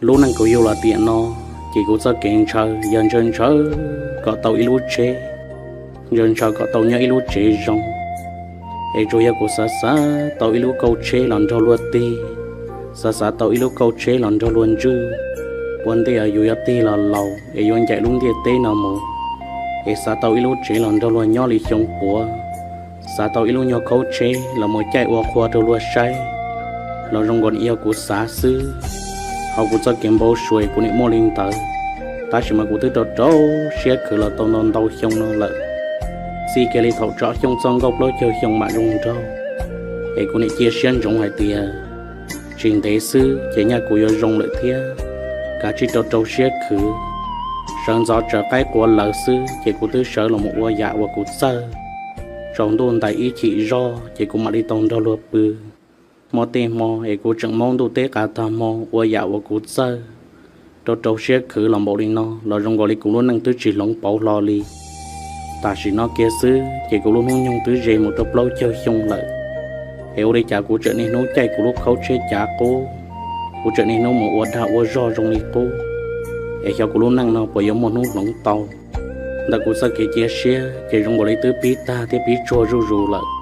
Lub neej kuv yug los tiam no, ces kuv txoj kev ntshaw yog ntshaw ntshaw kom tau ib lub tsheb, ntshaw ntshaw kom tau nyob ib lub tsev zoo. Es tsuas yog kuv xav xav tau ib lub kauj tsheb los nrog luag tig, xav xav tau ib lub kauj tsheb los nrog luag ntswj. Ua ntej yus yuav tig los laus es yuav ncaim lub ntiaj teb no mus, es xav tau ib lub tsev los nrog luag nyob li xyoo puav, xav tau ib lub nyuag kauj tsheb los mus caij ua qhua rau luag saib, los zoo nkaus yog kuv xav xwb. Hauv kuv txoj kev npau suav kuv nim muaj li ntawd, tab sis mas kuv twb rau rau siab khwv los tau ntau ntau xyoo no lawm. Txij kiag li thaum tsom xyoo txog nkauj plaub caug xyoo mam zoo nraug, es kuv nim cia siab ntsoov hais tias tsis ntev xwb ces nyaj kuv yuav zoo lawm thiab. Kav tsij rau rau siab khwv, sawv ntxov tsawv qaib quav lawv xwb ces kuv twb sawv los mus ua yam uas kuv txawj. Tsaus ntuj ntais ib chim zoj ces kuv mam li tau nrog luag pw. Muaj tej hmo es kuv tseem maub ntuj teb qav tag hmo ua yam uas kuv txawj, rau rau siab khwv los npaum li no los zoo nkaus li kuv lub neej twb tsis hloov pauv hlo li. Tam sim no kiag xwb ces kuv lub hnub nyoog twb ze mus rau plaub caug xyoo lawm, es ua li cas kuv tseem niaj hnub caij kuv lub kauj tsheb cav qub, kuv tseem niaj hnub mus ua dag ua zog zoo li qub, es xyov kuv lub neej no puas yuav muaj hnub hloov tau. Ntawm kuv txoj kev cia siab ces zoo nkaus li twb pib tag thiab pib tsuag zuj zus lawm.